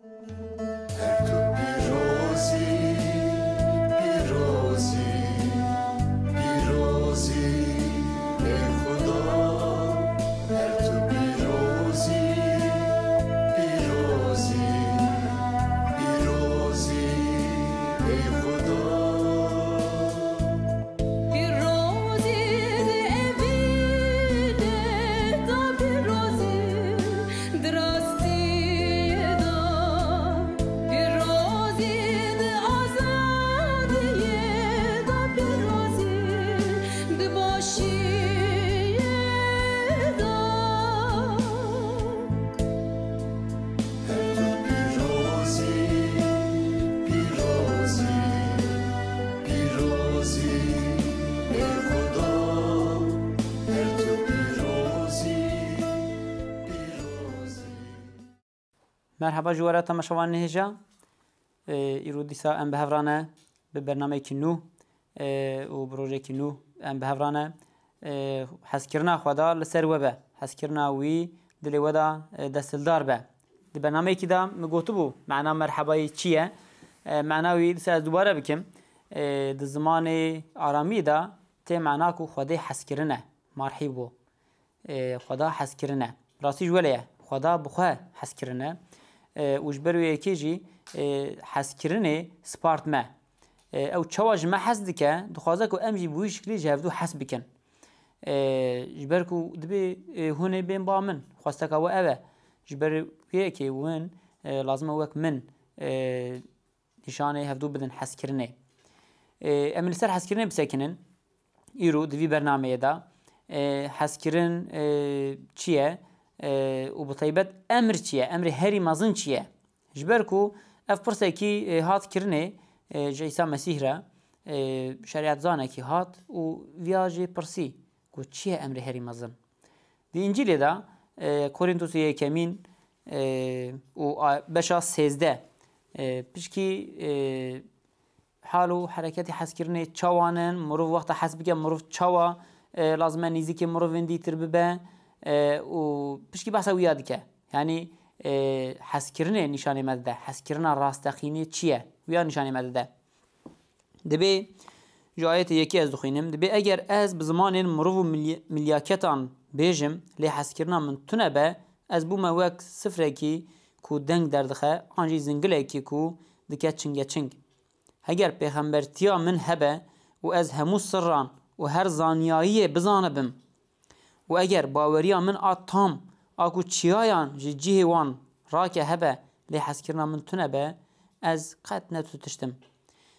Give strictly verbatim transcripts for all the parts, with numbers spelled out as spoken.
Her tu pîrozî, pîrozî, pîrozî, ey Xuda. Her tu pîrozî, pîrozî, pîrozî, ey Xuda. Pîrozî di evînê de, pîrozî di rastiyê de, pîrozî di azadiyê de, pîrozî di başiyê de. Her tu pîrozî, pîrozî, pîrozî, ey Xuda, her tu pîrozî, pîrozî. Merheba ji we re temaşevanên hêja. Ê, îro dîsa em bi hev re ne bi bernameyekî nû, ê, û bi rojekî nû em bi hev re ne. Ê, hezkirina Xweda li ser we be. Hezkirina wî dilê we de, ê, desthildar be. Di bernameyekî de min gotibû, mena merhebayê çi ye? Ê, mena wî dîsa ez dubare bikim. Ê, di zimanê aramî de tê mena ku Xwedê hezkirin e. Marhî bû. Ê, Xweda hezkirin e. Rastî ji welê ye. Xweda bi xwe hezkirin e. Ê, û ji ber wê yekê jî, ê, hezkirinê spart me. Ê, ew çawa ji me hez dike, dixwaze ku em jî bi wî şiklî ji hevdû hez bikin. Ê, ji ber ku dibê, ê, hûn ê bên ba min. Xwesteka we ev e. Ji ber wê yekê hûn, ê, lazim e wek min, ê, nîşanê hevdû bidin hezkirinê. Ê, em li ser hezkirinê bisekinin. Îro di vî bernameyê de, ê, hezkirin, ê, çi ye? Ê, û bi taybet emir çi ye? Emrê herî mezin çi ye? Ji ber ku ev pirsekî, ê, hat kirinê, ê, ji Îsa Mesîh re, ê, şerîetzanekî hat û viya jê pirsî ku çi ye emrê herî mezin? Di Încîlê de, e, Korîntosê yekemîn, e, û a-, beşa sêzdeh, e, pişkî, e, hal û hereketê hezkirinê çawan in, mirov wexta hez bike, mirov çawa, e, lazim e nîzikê mirovên dîtir bibe, e, û pişkî behsa wîya dike. Yanî, e, hezkirinê nîşanê me dide. Hezkirina rasteqînê çi ye? Wîya nîşanê me dide. Dibê, ji ayetê yekê ez dixwînim, dibê, eger ez bi zimanên mirov û milye-, milyaketan bêjim, lê hezkirina min tune be, ez bûme wek sifrekî ku deng derdixe, an jî zingilekî ku dike çingeçing. Heger pêxembertiya min hebe û ez hemû sirran û her zanyayiyê bizanibim, û eger baweriya min a tam a ku çiyayan ji cihê wan rake hebe, lê hezkirina min tune be, ez qet ne tu tişt im.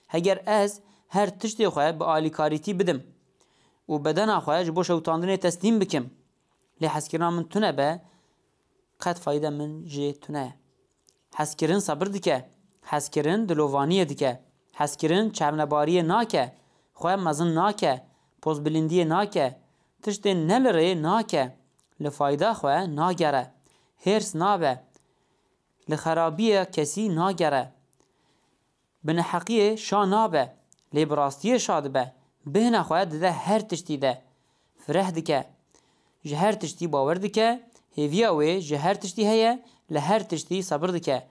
Heger ez her tiştê xwe bi alîkarîtî bidim û bedena xwe ji bo şewitandinê teslîm bikim, lê hezkirina min tune be, qet fayde min jê tune ye. Hezkirin sebir dike. Hezkirin dilovaniyê dike. Hezkirin çavnebariyê nake. Xwe mezin nake. Pozbilindiyê nake. Tiştên ne li rê nake. Li fayda xwe nagere. Hêrs nabe. Li xerabiya kesî nagere. Bi neheqiyê şa nabe, lê bi rastiyê şa dibe. Bêhna xwe dide her tiştî de. Fireh dike. Ji her tiştî bawer dike, hêviya wê ji her tiştî heye, li her tiştî sebir dike.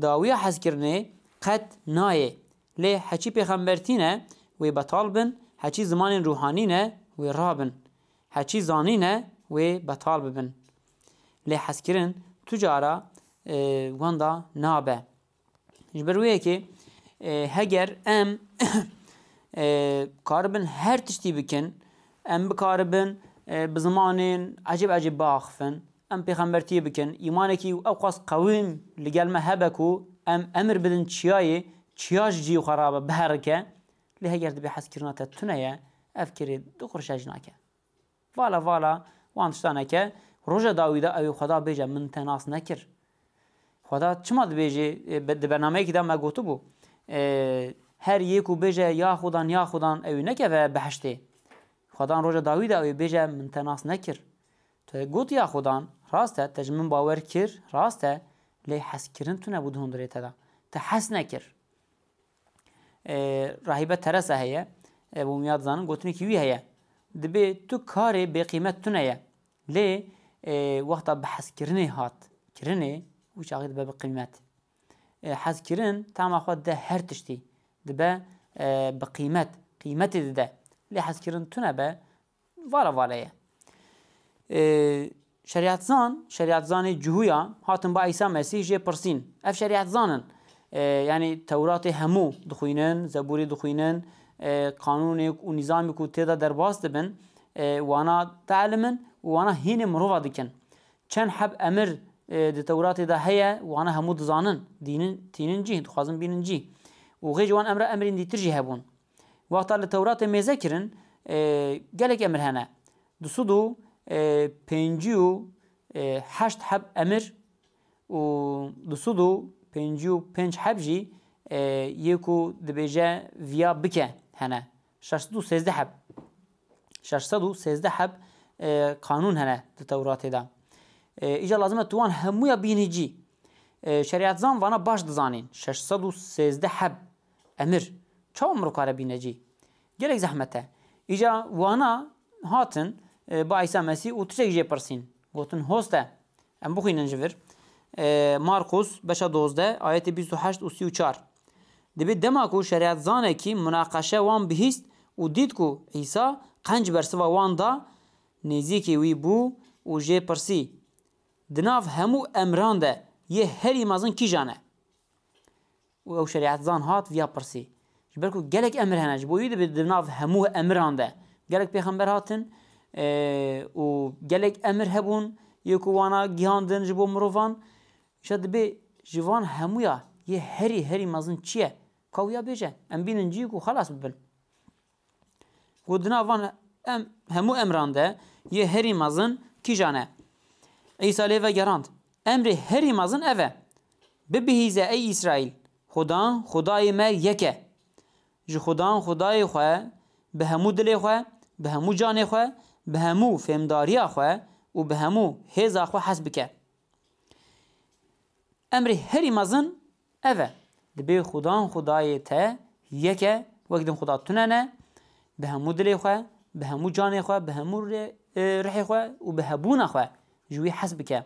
Dawiya hezkirinê qet nayê. Lê heçî pêxembertî ne, wê betal bin, heçî zimanên ruhanî ne, wê rabin. Heçî zanî ne, wê betal bibin. Lê hezkirin tu cara, e, wenda nabe. Ji ber wê yekê, e, heger em, e, karibin her tiştî bikin, em bikaribin, e, bi zimanên ecêb ecêb biaxifin, em pêxembertiyê bikin, îmanekî ew qas qewîm li gel me hebe ku em emir bidin çiyayê, çiya ji cihê xwe rabe, biherike, lê heger dibê hezkirina te tune ye, ev kirê du qurşe jî nake. Vala vala wan tiştan neke, roja dawî de ew ê Xweda bêje, min te nas nekir. Xweda çima dibêje, e, be-, di bernameyekî de me gotibû, e, her yê ku bêje ya Xudan, ya Xudan, ew ê nekeve behiştê. Xwedan roja dawî de ew ê bêje, min te nas nekir. Tu got ya Xudan, rast e, te ji min bawer kir, rast e, lê hezkirin tune bû di hundirê te de. Te hez nekir. E, Rahîbe Teresa heye, e, bo min ya dizanin, gotinekî wî heye. Dibê tu karê bêqîmet tune ye. Lê, e, wexta bihezkirinê hat kirinê, wî çaxê dibe bi qîmet. E, hezkirin tema xwe dide her tiştî. Dibe, e, bi qîmet. Qîmetê dide. Lê hezkirin tune be, vara vale ye. E, şerîetzan, şerîetzanê Cihûya hatin ba Îsa Mesîh jê pirsîn. Ev şerîetzan in. E, yanî Tewratê hemû dixwînin, Zebûrî dixwînin, e, qanûnê û nîzamê ku tê de derbas dibin, e, wana dielimin û wana hînê mirova dikin. Çend heb emir, e, di Tewratê de heye, wana hemû dizanin. Dînin, tînin cî, dixwazin bînin cî. Û xêj wan emra emrên dîtir jî hebûn. Wexta li Tewratê mêze kirin, e, gelek emir hene. Du sed û, e, pêncî û, e, heşt heb emir û du sed û pêncî û pênc heb jî, e, yê ku dibêje viya bike hene. Şeş sed û sêzdeh heb. Şeş sed û sêzdeh heb, e, qanûn hene di Tewratê de. E, îca lazim e tu wan hemûya bînî cî. E, şerîetzan vana baş dizanîn. Şeş sed û sêzdeh heb emir. Çawa mirov kare bîne cî? Gelek zehmet e. Îca wana hatin, e, ba Îsa Mesîh û tiştek jê pirsîn. Gotin, hoste. Em bixwînin ji vir. E, Markus, beşa dozdeh, ayetê bîst û heşt û sî û çar. Dibê dema ku şerîetzanekî munaqeşe wan bihîst û dît ku Îsa qenc bersiva wan da, nêzîkî wî bû û jê pirsî, di nav hemû emran de yê herî mezin kîjan e? Û ew şerîetzan hat viya pirsî. Ji ber ku gelek emir hene, ji bo wî dibê di nav hemû emiran de. Gelek pêxember hatin, e, û gelek emir hebûn, yê ku wana gihandin ji bo mirovan. Îşte dibê ji van hemûya yê herî, herî mezin çi ye? Ka wiya bêje, em bînin cî ku xelas bibin. Got, di nav van em, hemû emran de yê herî mezin kîjan e? Îsa lê vegerand, emrê herî mezin ev e. Bibihîze ey Îsraîl, Xudan, Xudayê me yek e. Ji Xudan Xudayê xwe bi hemû dilê xwe, bi hemû canê xwe, bi hemû fêmdariya xwe û bi hemû hêza xwe hes bike. Emrê herî mezin ev e. Dibê Xudan Xudayê te yek e, wek din Xuda tune ne, bi hemû dilê xwe, bi hemû canê xwe, bi hemû rê-, e, rihê xwe û bi hebûna xwe ji wî hes bike.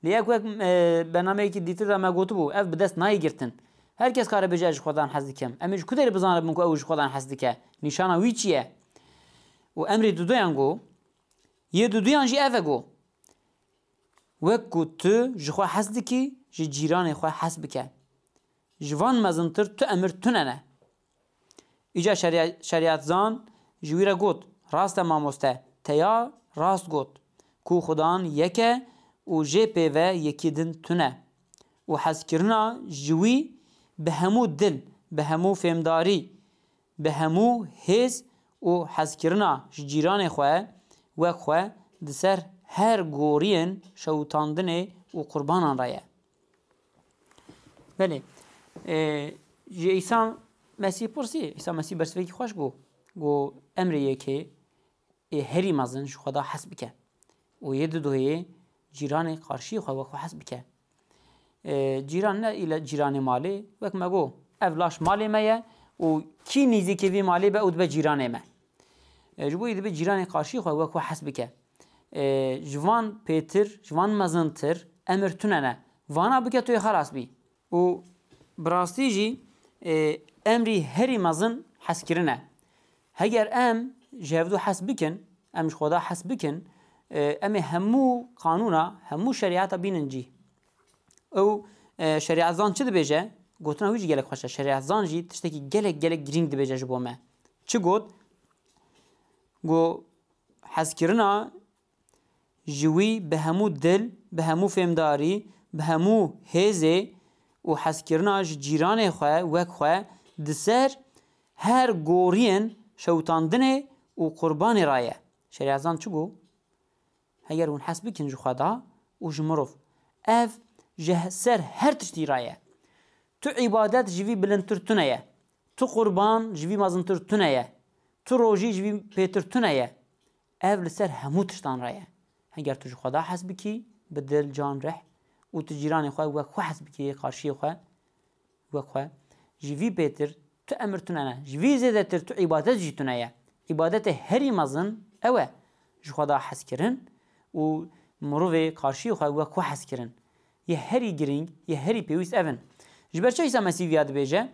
Lê yek wek, e, bernameyekî dîtir de me gotibû, ev bi dest nayê girtin. Her kes kare bêje, ez ji Xudan hes dikim. Em ê ji ku derê bizanibin ku ew ji Xudan hes dike? Nîşana wî çi ye? Û emrê duduyan got, yê duduyan jî ev e got, wek ku tu ji xwe hes dikî, ji cîranê xwe hes bike. Ji van mezintir tu emir tune ne. Îca şerî-, şerîetzan ji wî re got, rast e mamoste, te ya rast got, ku Xudan yek e û jê pê ve yekî din tune. Û hezkirina ji wî bi hemû dil, bi hemû fêmdarî, bi hemû hêz û hezkirina ji cîranê xwe wek xwe di ser her goriyên şewitandinê û qurbanan re ye. Belê, e, ji Îsa Mesîh pirsî, Îsa Mesîh bersivekî xweş got. Got, emrê yekê ê herî mezin ji Xweda hes bike û yê didoyê cîranê qarşiyê xwe wek xwe hes bike. E, cîran ne île cîranê malê, wek me got, ev laş malê me ye û kî nîzîkê vî malê be, ew dibe cîranê me. E, ji bo yê dibe cîranê qarşiyê xwe wek xwe hes bike. E, ji van pêtir, ji van mezintir emir tune ne. Vana bike tu yê xelas bî. Û bi rastî jî, e, emrî herî mezin hezkirin e. Heger em ji hevdû hes bikin, em ji Xweda hes bikin, e, em ê hemû qanûna, hemû şerîeta bînin cî. Ew, e, şerîetzan çi dibêje? Gotina wî jî gelek xweş e. Şerîetzan jî tiştekî gelek, gelek girîng dibêje ji bo me. Çi got? Got, hezkirina ji wî bi hemû dil, bi hemû fêmdarî, bi hemû hêzê û hezkirina ji cîranê xwe wek xwe di ser her goriyên şewitandinê û qurbanê re ye. Şerîetzan çi got? Heger hûn hes bikin ji Xweda û ji mirov, ev ji he-, ser her tiştî re ye. Tu îbadet ji vî bilindtir tune ye. Tu qurban ji vî mezintir tune ye. Tu rojî ji vî pêtir tune ye. Ev li ser hemû tiştan re ye. Heger tu ji Xweda hes bikî, bi dil, can, rih û tu cîranê xwe wek xwe hes bikî, qarşiyê xwe wek xwe, ji vî pêtir tu emir tune ne, ji vî zêdetir tu îbadet jî tune ye. Îbadetê herî mezin ew e, ji Xweda hezkirin û mirovê qarşiyê xwe wek xwe hezkirin. Yê herî girîng, yê herî pêwîst ev in. Ji ber çi Îsa Mesîh viya dibêje?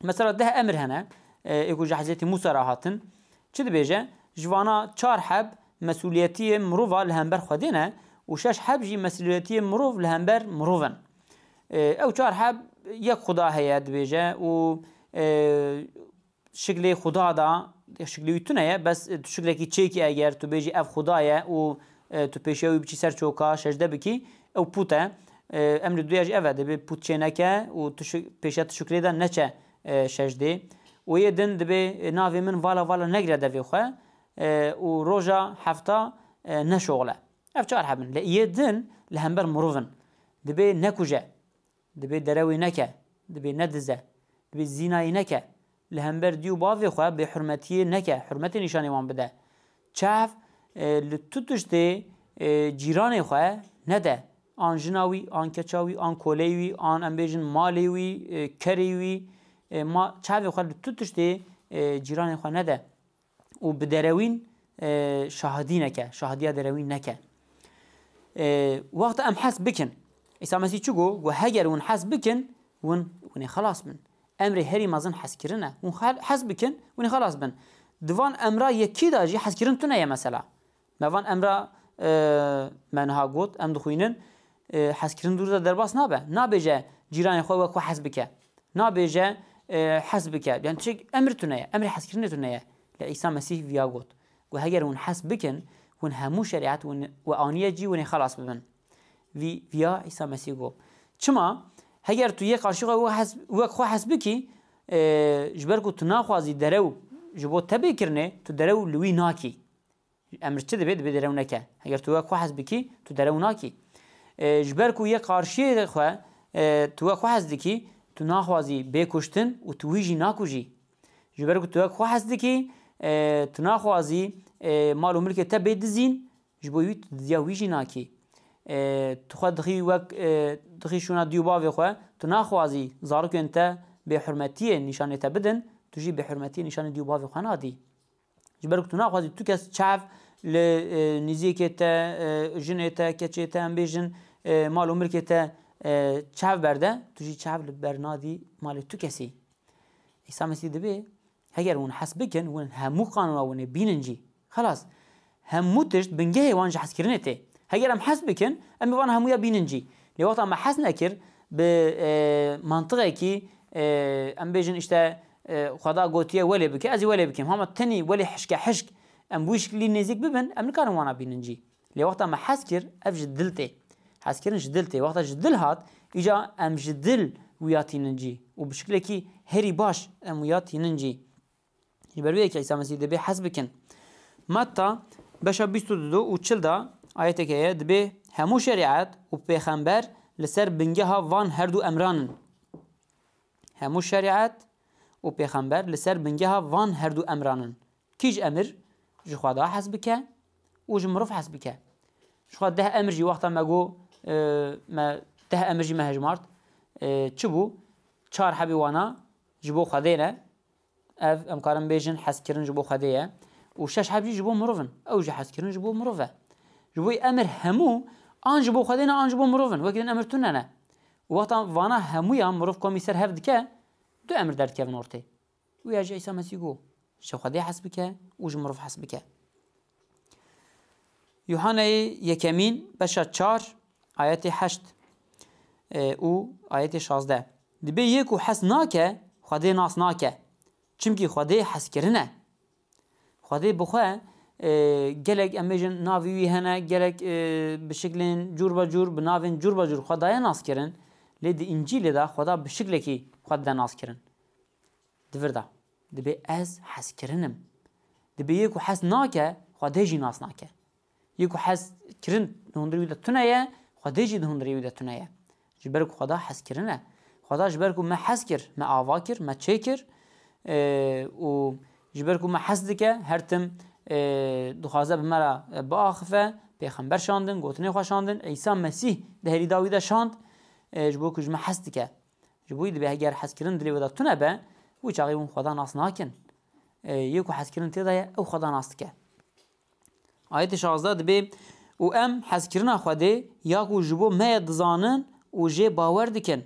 Mesela deh emir hene, e, ê ku ji Hezretî Musa re hatin. Çi dibêje? Ji vana çar heb mesûliyetiyê mirova li hember Xwedê ne û şeş heb jî mesûliyetiyê mirov li hember mirov in. E, ew çar heb yek Xuda heye dibêje û, e, şiklê Xuda da, şiklê wî tune ye, bes tu şiklekî çêkî eger tu bêjî ev Xuda ye û, e, tu pêşiya wî biçî ser çoka, secde bikî, ew pût e. E, emrê duya jî ev e, dibê pût çêneke û tu şi-, pêşiya tu şiklê de neçe, e, secdê. Û yê din dibê, e, navê min vala vala negire devê xwe, e, û roja hefta, e, neşoxle. Ev çar hebin. Lê yê din li hember mirov in. Dibê nekuje. Dibê derewê neke, dibê nedize, dibê zînayî neke, li hember dî û bavê xwe bêhurmetiyê neke, hurmetê nîşanê wan bide. Çav, e, li tu tiştê, e, cîranê xwe nede. An jina wî, an keça wî, an koleyê wî, an em bêjin malê wî, e, kerê wî, e, ma, çavê xwe li tu tiştê, e, cîranê xwe nede. Û bi derewîn, e, şahidî neke, şahidiya derewîn neke. E, wexta em hez bikin, Îsa Mesîh çi got? Got, heger hûn hez bikin, hûn, hûn ê xelas bin. Emrê herî mezin hezkirin e. Hûn xel-, hez bikin, hûn ê xelas bin. Di van emra yekî de jî hezkirin tune ye mesela. Me van emra, e, me niha got, em dixwînin, e, hezkirin dûr de derbas nabe. Nabêje cîranê xwe wek xwe hez bike. Nabêje, e, hez bike. Yani tiştek emir tune ye, emrê hezkirinê tune ye. Lê Îsa Mesîh viya got. Got, heger hûn hez bikin, hûn hemû şerîet hûn we aniye cî, hûn ê xelas bibin. Vî, viya Îsa Mesîh got. Çima? Heger tu yê qarşî xwe wek hez, wek xwe hez bikî, e, ji ber ku tu naxwazî derew ji bo te bê kirinê, tu derew li wî nakî. Emir çi dibe? Dibe derew neke. Heger tu wek xwe hez bikî, tu derew nakî. E, ji ber ku yê qarşiyê xwe, e, tu wek xwe hez dikî, tu naxwazî bê kuştin û tu wî jî nakujî. Ji ber ku tu wek xwe hez dikî, e, tu naxwazî, e, mal û milkê te bê dizîn, ji bo wî tu diziya wî jî nakî. E, tu xwe dixî wek, e, dixî şûna dî û bavê xwe, tu naxwazî zarokên te bêhurmetiyê nîşanê te bidin, tu jî bêhurmetiyê nîşanê dî û bavê xwe nadî. Ji ber ku tu naxwazî tu kes çav li, e, nîziyekê te, e, jinê te, keçê te, em bêjin, e, mal û mirkê te, e, çav berde, tu jî çav li ber nadî malê tu kesî. Îsa Mesîh dibê, heger hûn hes bikin, hûn hemû qanûna hûn ê bînin cî. Xelas. Hemû tişt bingehê wan ji heskirinê tê. Heger em hes bikin, em ê van hemûya bînin cî. Lê wexta me hes nekir, bi, e, mantiqekî, e, em bêjin, işte, e, Xweda gotiye welê bike, ez ê welê bikim. Hema tenî welê hişke hişk, em bi wî şiklî nêzîk bibin, em nikarin wana bînin cî. Lê wexta me hes kir, ev ji dil tê. Heskirin ji dil tê. Wexta ji dil hat, îca em ji dil wiya tînin cî. Û bi şiklekî herî baş em wiya tînin cî. Ji ber wê yekê Îsa Mesîh dibê hes bikin. Metta beşa bîst û du û çil de ayetek heye, dibê hemû şerîet û pêxember li ser bingeha van her du emran in. Hemû şerîet û pêxember li ser bingeha van her du emran in. Kîj emir ji Xweda hes bike û ji mirov hes bike. Ji xwe deh emir jî wexta me got, e, me deh emir jî me hejmart, e, çi bû? Çar hebî wana ji bo Xwedê ne. Ev, em karin bêjin, hezkirin ji bo Xwedê ye. Û şeş heb jî ji bo mirov in. Ew jî hezkirin ji bo mirov e. Ji bo emir hemû an ji bo Xwedê ne, an ji bo mirov in. Wekî din emir tune ne. Û wexta vana hemûyan mirov komî ser hev dike, du emir derdikevin ortê. Û ya jî Îsa Mesîh got, ji Xwedê hes bike û ji mirov hes bike. Yuhaneyê yekemîn, beşa çar, ayetê heşt, e, û ayetê şazdeh. Dibê yê ku hes nake, Xwedê nas nake. Çimkî Xwedê hezkirin e. Xwedê bi xwe, e, gelek, em bêjin, navê wî hene, gelek, e, bi şiklên cûr be cûr, bi navên cûr be cûr xwe daye naskirin. Lê di Încîlê de Xweda bi şiklekî xwe dide naskirin. Di vir de dibê ez hezkirin im. Dibê yê ku hez nake, Xwedê jî nas nake. Yê ku hez kirin di hundirê wî de tune ye, Xwedê jî di hundirê wî de tune ye. Ji ber ku Xweda hezkirin e. Xweda ji ber ku me hez kir, me ava kir, me çêkir, e, û ji ber ku me hez dike, her tim, e, dixwaze bi me re, e, biaxife, pêxember şandin, gotinê xwe şandin, Îsa Mesîh di herî dawî de şand, e, ji bo ku ji me hez dike. Ji bo wî dibê heger hezkirin dilê we de tune be, wî çaxê hûn Xweda nas nakin. E, yê ku hezkirin tê de ye, ew Xweda nas dike. Ayetê şazdeh dibê, û em hezkirina Xwedê ya ku ji bo me ye dizanin û jê bawer dikin.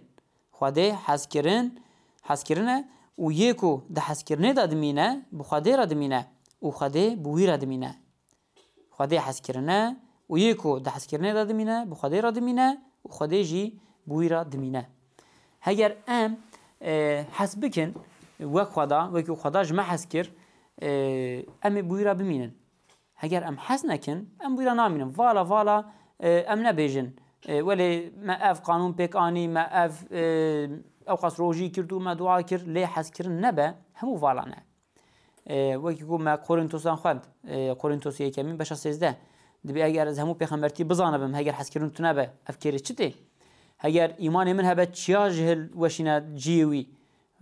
Xwedê hezkirin, hezkirin e û yê ku di hezkirinê de dimîne, bi Xwedê re dimîne û Xwedê bi wî re dimîne. Xwedê hezkirin e û yê ku di hezkirinê de dimîne, bi Xwedê re dimîne û Xwedê jî bi wî re dimîne. Heger em, e, hez bikin wek Xweda, wekî Xweda ji me hez kir, e, em ê bi wî re bimînin. Heger em hez nekin, em bi wî re namînin. Vala, vala, e, em nebêjin, e, welê me ev qanûn pêk anî, me ev, e, ewqas rojî kir û me dua kir, lê hezkirin nebe, hemû vala ne. E, wekî ku me Korîntosan xwend, e, Korîntosê yekemîn beşa sêzdeh. Dibê eger ez hemû pêxembertî bizanibim, heger hezkirin tune be, ev kêrê çi tê? Heger îmanê min hebe çiya ji hil weşîne cihê wî,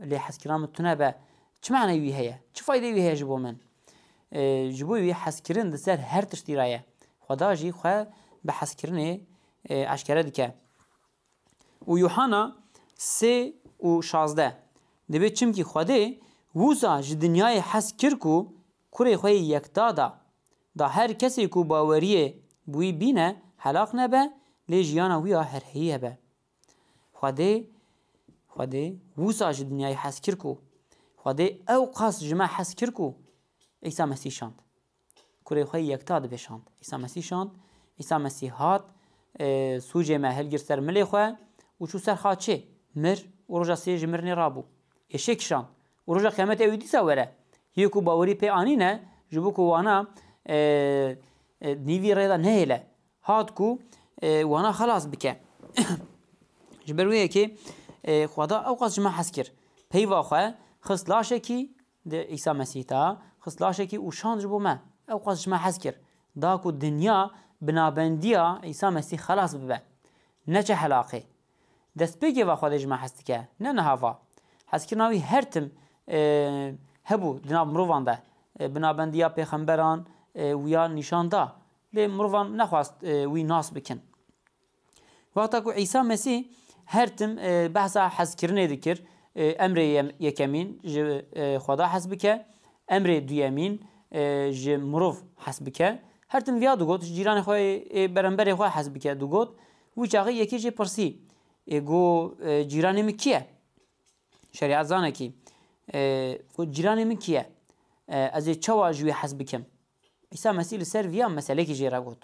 lê hezkirina min tune be, çi maneyê wî heye? Çi faydeyê wî heye ji bo min? E, ji bo wî hezkirin di ser her tiştî re ye. Xweda jî xwe bi hezkirinê, e, eşkere dike. Û Yuhanna sê û şazdeh dibê, çimkî Xwedê wisa ji dinyayê hez kir ku kurê xwe yê yekta da, da her kesê ku baweriyê bi wî bîne helaq nebe, lê jiyana wî ya herheyî hebe. Xwedê, Xwedê wisa ji dinyayê hez kir ku, Xwedê ew qas ji me hez kir ku Îsa Mesîh şand. Kurê xwe yekta dibe şand. Îsa Mesîh şand. Îsa Mesîh hat, e, sûcê me hilgirt ser milê xwe û çû ser xaçê. Mir û roja sê ji mirinê rabû. Êşê kişand. Û roja qiyametê ew ê dîsa were. Yê ku bawerî pê anîne, ji bo ku wana, e, e, nîvî rê de nehêle. Hat ku, e, wana xelas bike. Ji ber wê yekê, e, Xweda ew qas ji me hez kir. Peyva xwe xist laşekî, di Îsa Mesîh de xist laşekî û şand ji bo me. Ew qas ji me hez kir. Da ku dinya bi nabendiya Îsa Mesîh xelas bibe. Neçe helaqê. Destpêkê ve Xwedê ji me hez dike. Ne niha va. Hezkirina wî her tim, e, hebû di nav mirovan de. E, bi nabendiya pêxemberan, e, wiya nîşan da. Lê mirovan nexwast, e, wî nas bikin. Wexta ku Îsa Mesîh her tim, e, behsa hezkirinê dikir, e, emrê yem-, yekemîn ji, e, Xweda hez bike, emrê duyemîn, e, ji mirov hez bike. Her tim viya digot, ji cîranê xwe, ê, beremberê xwe hez bike digot. Wî çaxê yekê jê pirsî, ê, got, e, cîranê min kî ye? Şerîetzanekî, e, got, cîranê min kî ye? E, ez ê çawa ji wî hez bikim? Îsa Mesîh li ser viya meselekî jê re got.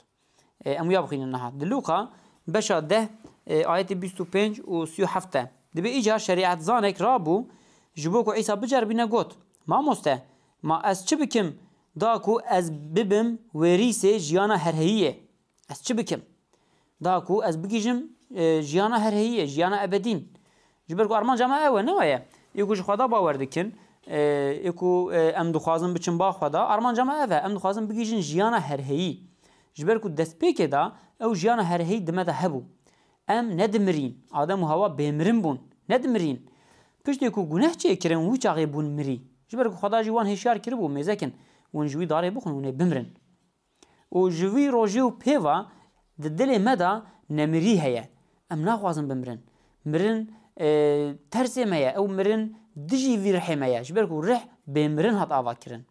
E, em wiya bixwînin niha. Di Lûqa beşa deh, e, ayetê bîst û pênc û sî û heft de. Dibê îcar şerîetzanek rabû, ji bo ku Îsa biceribîne got, Mamoste, ma ez çi bikim da ku ez bibim wêrîsê jiyana herheyiyê? Ez çi bikim? Da ku ez bigihîjim, e, jiyana herheyiyê, jiyana ebedîn. Ji ber ku armanca me ew e, ne weye? Ê ku ji Xweda bawer dikin, e, ê ku, e, em dixwazin biçin ba Xweda, armanca me ev e, em dixwazin bigihîjin jiyana herheyî. Ji ber ku destpêkê de ew jiyana herheyî di me de hebû. Em nedimirîn. Adem û Hewa bêmirin bûn. Nedimirîn. Piştê ku guneh çêkirin, wî çaxê bûn mirî. Ji ber ku Xweda jî wan hêşyar kiribû, mêzekin, hûn ji wî darê bixwin, hûn ê bimirin. Û ji vî rojê û pê ve di dilê me de nemirî heye. Em naxwazin bimirin. Mirin, e, tersê me ye. Ew mirin dijî vî rihê me ye. Ji ber ku rih bê mirin hat avakirin.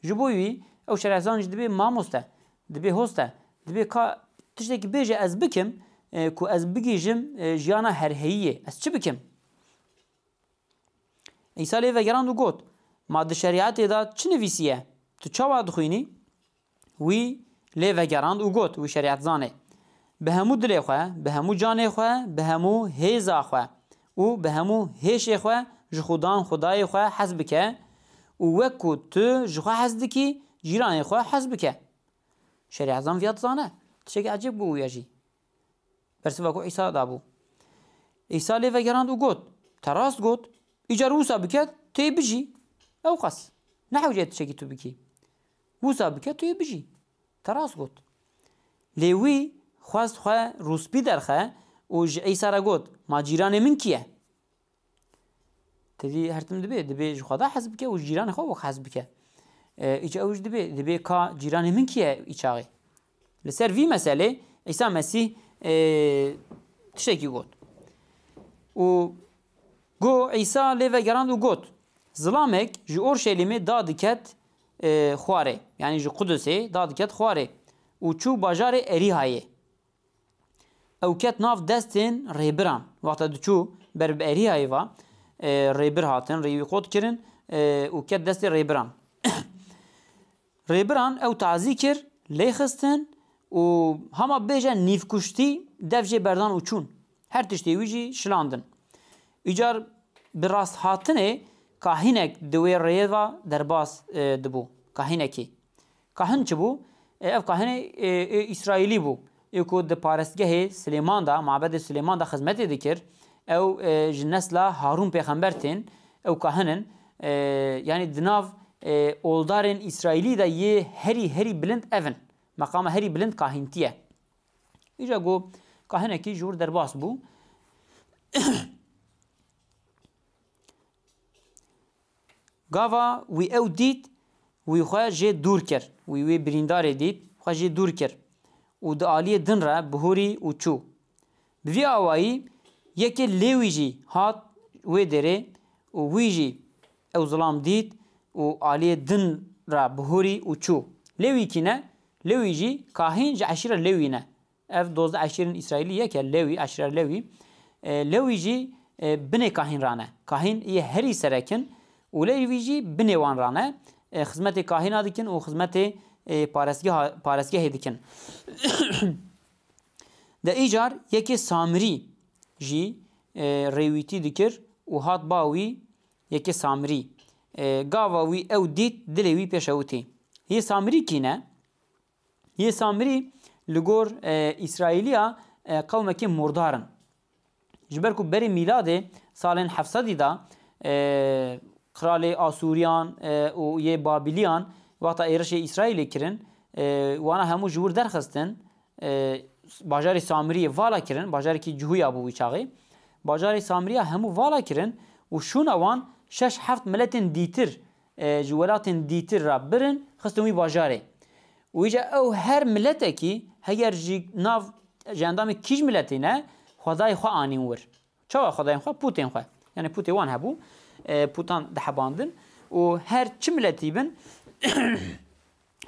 Ji bo wî ew şerezan jî dibê mamoste, dibê hoste, dibê ka tiştekî bêje ez bikim, e, ku ez bigihîjim, e, jiyana herheyiyê. Ez çi bikim? Îsa lê vegerand û got, Ma di şerîetê de çi nivîsiye? Tu çawa dixwînî? Wî lê vegerand û got, wî şerîetzanê, Bi hemû dilê xwe, bi hemû canê xwe, bi hemû hêza xwe û bi hemû hêşê xwe ji Xudan Xwedayê xwe hez bike û wek ku tu ji xwe hez dikî, cîranê xwe hez bike. Şerîetzan viya dizane. Tiştekî ecêb bû wî ya jî. Bersiva ku Îsa dabû. Îsa lê vegerand û got, Te rast got, îcar wisa bike, tu yê bijî. Ewqas. Ne hewce tiştekî tu bikî. Wisa bike, tu yê bijî. Te rast got. Lê wî xwest xwe rûspî derxe û ji Îsa re got, Ma cîranê min kî ye? Tevî her tim dibê, dibê ji Xweda hez bike û ji cîranê xwe wek hez bike. E, îca ew jî dibê, dibê ka cîranê min kî ye îçaxê? Li ser vî meselê Îsa Mesîh, e, tiştekî got. Û got, Îsa lê vegerand û got, Zilamek ji Orşelîmê da diket, e, xwarê, yanî ji Qudusê da diket xwarê û çû bajarê Erîhayê. Ew ket nav destên rêbiran. Wexta diçû ber bi eriyayê ve, e, rêbir hatin, rêwî qot kirin, e, û ket destê rêbiran. Rêbiran ew tazî kir, lê xistin û hema bêje nîvkuştî dev jê berdan û çûn. Her tiştê wî jî şilandin. Îcar bi rasthatinê kahînek di wê rêyê ve derbas, e, dibû. Kahînekî. Kahin çi bû? E, ev kahinê, e, e, Îsraîlî bû. Ê ku di parestgehê Silêman de, mabedê Silêman de xizmetê dikir. Ew, e, ji nesla Harûn pêxember tên. Ew kahin in. E, yanî di nav, e, oldarên Îsraîlî de yê herî, herî bilind ev in. Meqama herî bilind kahîntî ye. Îca ku kahinekî ji wir derbas bû. Gava wî ew dît, wî xwe jê dûr kir. Wî wê birîndarê dît, xwe jê dûr kir û di aliyê din re bihûrî û çû. Bi vî awayî yekê Lêwî jî hat wê derê û wî jî ew zilam dît û aliyê din re bihûrî û çû. Lêwî kî ne? Lêwî jî kahîn ji eşîra Lêwî ne. Ev dozdeh eşîrên Îsraîlî yek e, Lewî, eşîra Lewî. E, Lewî jî, e, binê kahîn rane. Kahîn yê herî serek in û Lewî jî binê wan rane. E, xizmetê kahîna dikin û xizmetê, e, parestgeha-, parestgehê dikin. De îcar yekê Samirî jî, e, rêwîtî dikir û hat ba wî yekê Samirî. E, gava wî ew dît, dilê wî pêşewitî. Yê Samirî kî ne? Yê Samirî li gor, e, Îsraîliya, e, qewmekî murdar in. Ji ber ku berî mîladê salên heft sedî de, e, qralê Asûriyan, e, û yê Babîliyan wexta êrişê Îsraîlê kirin, e, wana hemû ji wir derxistin, e, bajarê Samiriyê vala kirin, bajarekî Cihûya bû wî çaxê. Bajarê Samiriya hemû vala kirin û şûna wan şeş heft miletên dîtir, e, ji welatên dîtir re birin, xistin wî bajarê. Û îca ew her miletekî heger ji nav, ji endamê kîj miletê ne, xwedayê xwe anîn wir. Çawa xwedayên xwe? Pûtên xwe. Yani pûtê wan hebû, e, pûtan dihebandin û her çi miletî bin,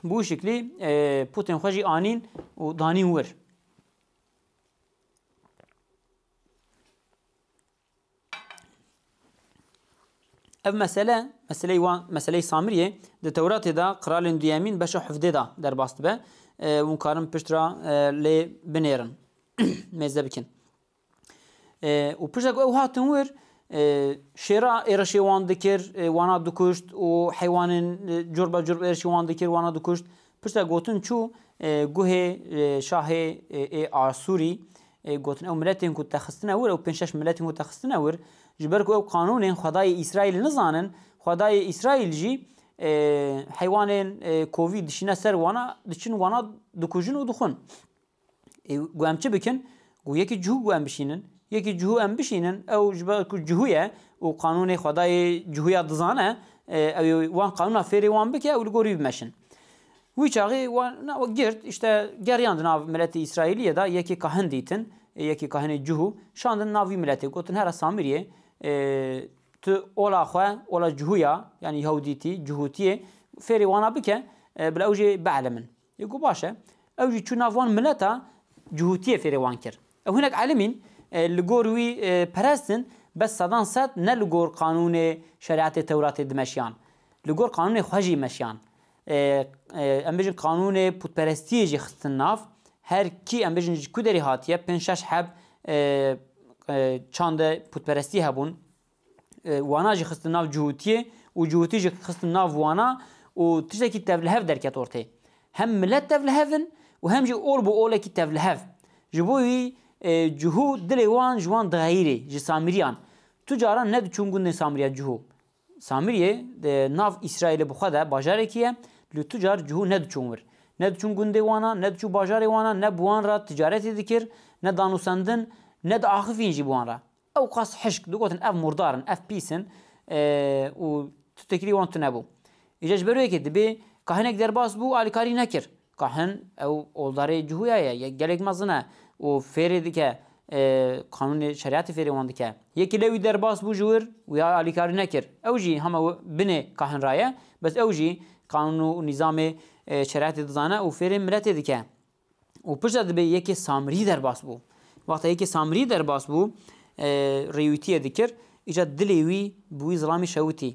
bi wî şiklî, e, pûtên xwe jî anîn û danîn wir. Ev mesele, meseleyê wan, meseleyê Samiriyê di Tewratê de qiralên duyemîn beşa hevdê de derbas dibe. E, hûn karin pişt re, e, lê binêrin, mêze bikin. E, û pişta ku ew hatin wir, e, şêra êrişê wan dikir, e, wana dikuşt û heywanên, e, cur be cur êrişê wan dikir, wana dikuşt. Pişta gotin çû, e, guhê, e, şahê, e, ê Asûrî, e, gotin ew miletên ku te xistine wir, ew pênc şeş miletên ku te xistine wir, ji ber ku ew qanûnên Xwedayê Îsraîl nizanin, Xwedayê Îsraîl jî, e, heywanên, e, kovî dişîne ser wana, diçin wana dikujin û dixwin. Ê, gu em çi bikin? Gu yekî cihû gu em bişînin. Yekî cihû em bişînin, ew ji ber ku cihû ye û qanûnê Xwedayê cihûya dizane, e, ew ê wan qanûna fêrê wan bike û li gor wî bimeşin. Wî çaxê wan na-, girt, işte, geriyan di nav miletê Îsraîliyê de yekê kahin dîtin, e, yekê kahinê cihû, şandin nav wî miletê, gotin, hera Samiriyê, e, tu ola xwe, ola cihûya, yanî Yahudîtî, cihûtiyê, fêrê wana bike, e, bila ew jê bielimin. Ê, got, baş e. Ew jî çû nav wan mileta cihûtiyê fêrê wan kir. Ew hinek elimîn, e, li gor wî, e, perestin, bes sedan sed ne li gor qanûnê şerîetê Tewratê dimeşiyan. Li gor qanûnê xwe jî meşiyan. E, e, em bêjin qanûnê pûtperestiyê jî xistin nav. Her kî em bêjin ji ku derê hatiye, pênc şeş heb, e, e, çande pûtperestî hebûn. E, wana jî xistin nav cihûtiyê û cihûtî jî xistin nav wana û tiştekî tevlihev derket ortê. Hem milet tevlihev in û hem jî ol bi olekî tevlihev. Ji bo wî, e, cihû dilê wan ji wan dixeyirê, ji Samiriyan. Tu caran nediçûn gundên Samiriya cihû. Samiriyê, e, nav Îsraîlê bi xwe de bajarekî ye, lê tu car cihû nediçûn wir. Nediçûn gundê wana, nediçû bajarê wana, ne bi wan re ticaretê dikir, ne danûsendin, ne diaxifîn jî bi wan re. Ew qas hişk, digotin, ev murdar in, ev pîs in, e, û tu têkilî wan tune bû. Îca ji ber wê yekê dibê kahinek derbas bû, alîkarî nekir. Kahin ew oldarê cihûya ye, yek gelek mezin e û fêrê dike, e, qanûnê şerîetê fêrê wan dike. Yekî lewî derbas bû ji wir, wî alîkarî nekir. Ew jî hema binê kahin ra ye, bes ew jî qanûn û nîzamê, e, şerîetê dizane û fêrê miletê dike. Û pişta dibê yekê Samirî derbas bû. Wexta yekê Samrî derbas bû, e, rêwîtiyê dikir, îca dilê wî bi wî zilamî şewitî.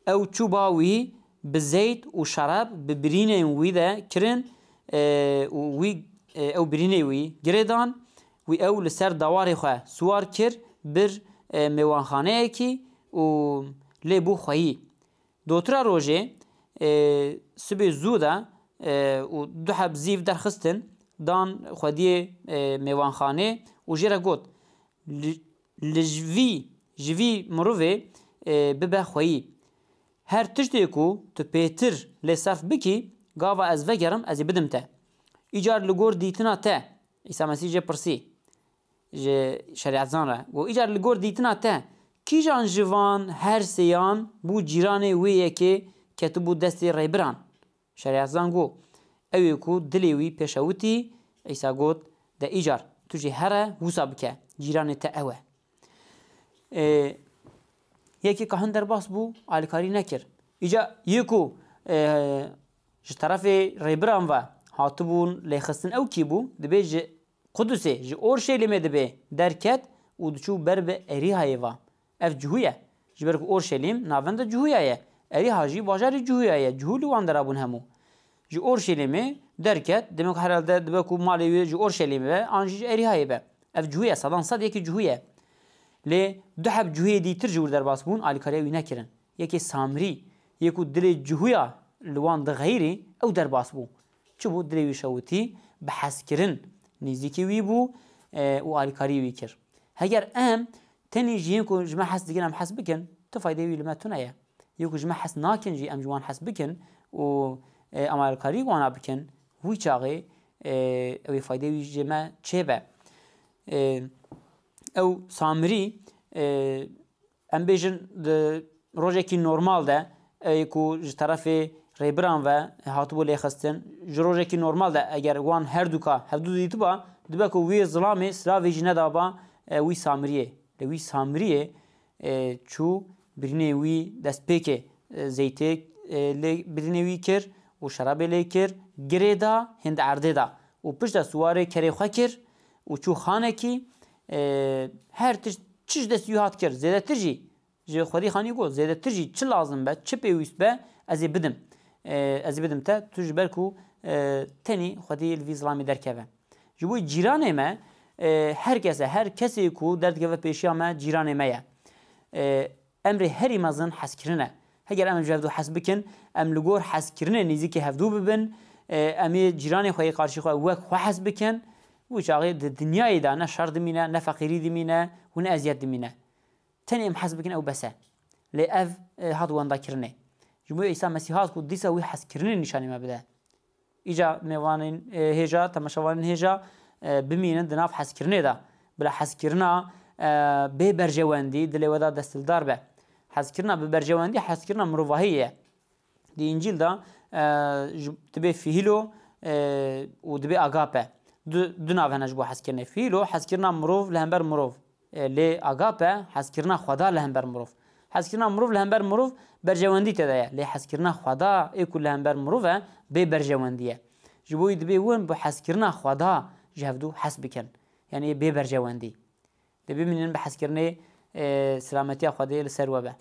Ew çû ba wî bi zeyt û şerab bi birînên wî de kirin, e, û wî, e, ew birînê wî girê dan, wî ew li ser dawarê xwe siwar kir, bir, e, mêwanxaneyekî û lê bû xweyî. Dotira rojê, e, sibê zû de, e, û du heb zîv derxistin, dan xwediyê, e, mêvanxanê û jê re got, "Li, li ji vî, ji vî mirovê, e, bibe xweyî. Her tiştê ku tu pêtir lê serf bikî, gava ez vegerim, ez ê bidim te." Îcar li gor dîtina te, Îsa Mesîh jê pirsî, ji şerîetzan re. Got, "Îcar li gor dîtina te, kîjan ji van her sêyan bû cîranê wê yekê ketibû destê rêbiran?" Şerîetzan got, "Ew ê ku dilê wî pêşewitî." Îsa got, "De îcar, tu jî here wisa bike, cîranê te ew e." E, yekê kahin derbas bû, alîkarî nekir. Îca yê ku, e, ji terefê rêbiran ve hatibûn lêxistin ew kî bû? Dibê ji Qudusê, ji Orşelîmê dibê derket û diçû ber bi Erîhayê ve. Ev cihû ye. Ji ber ku Orşelîm navenda cihûya ye. Erîha jî bajarê cihûya ye. Cihû li wan dera bûn hemû. Ji Orşelîmê derket, demek herhalde dibe ku malê wê ji Orşelîmê be, an jî ji Erîhayê be. Ev cihû ye, sedan sed yekê cihû ye. Lê du heb cihûyê dîtir ji wir derbas bûn, alîkariya wî nekirin. Yekê Samrî, yê ku dilê cihûya li wan dixeyirî, ew derbas bû. Çi bû? Dilê wî şewitî, bi hezkirin nêzîkî wî bû, e, û alîkarî wî kir. Heger em tenê ji yên ku ji me hez dikin, em hez bikin, tu faydeyê wî li me tune ye. Yê ku ji me hez nakin jî, em ji wan hez bikin û, e, em alîkarî wana bikin, wî çaxê, e, ew ê faydeyê wî ji me çêbe. E, ew Samrî, e, em bêjin di rojekî normal de, ê ku ji terefê rêbiran ve hatibû lêxistin, ji rojekî normal de eger wan herduka hevdu dîtiba, dibe ku wî zilamê silavê jî nedaba, e, wî Samriyê. Lê wî Samriyê, e, çû birînê wî destpêkê, e, zeytê, e, lê birînê wî kir û şerabê lê kir, girê da, hênd erdê da. Û pişt de siwarê kerê xwe kir û çû xanekî, e, her tişt, çi ji destî wî hat kir, zêdetir jî, ji Xwedî xanî got, zêdetir jî çi lazim be, çi pêwîst be, ez ê bidim. E, ez ê bidim te, tu ji ber ku, e, tenî Xwedî li vî zilamê derkeve. Ji bo cîranê me, e, her kes e, her kesê ku derdikeve pêşiya me, cîranê me ye. E, emrê herî mezin hezkirin e. Heger em ji hevdu hez bikin, em li gor hezkirinê nêzîkî hevdu bibin, e, em ê cîranê xwe yê qarşî xwe wek xwe hez bikin, wî çaxê di dinyayê de ne şer dimîne, ne feqîrî dimîne û ne eziyet dimîne. Tenê em hez bikin ew bes e. Lê ev, e, hat wendakirinê. Ji bo Îsa Mesîh hat ku dîsa wî hezkirinê nîşanî me bide. Îca mêvanên, e, hêja, temaşevanên hêja, e, bimînin di nav hezkirinê de. Bila hezkirina, e, bê berjewendî dilê we de destildar be. Hezkirina bi berjewendî hezkirina mirovahiyê ye. Di Încîl de, e, ji, dibê fihilo, e, û dibê agape. Du, du nav hene ji bo hezkirinê. Fihilo, hezkirina mirov li hember mirov. E, lê agape, hezkirina Xweda li hember mirov. Hezkirina mirov li hember mirov berjewendî tê de ye. Lê hezkirina Xweda ê ku li hember mirov e, bê berjewendî ye. Ji bo wî dibê win bi hezkirina Xweda ji hevdu hez bikin. Yanî bê berjewendî. Dê bimînin bi hezkirinê, e, silametiya Xwedê li ser we be.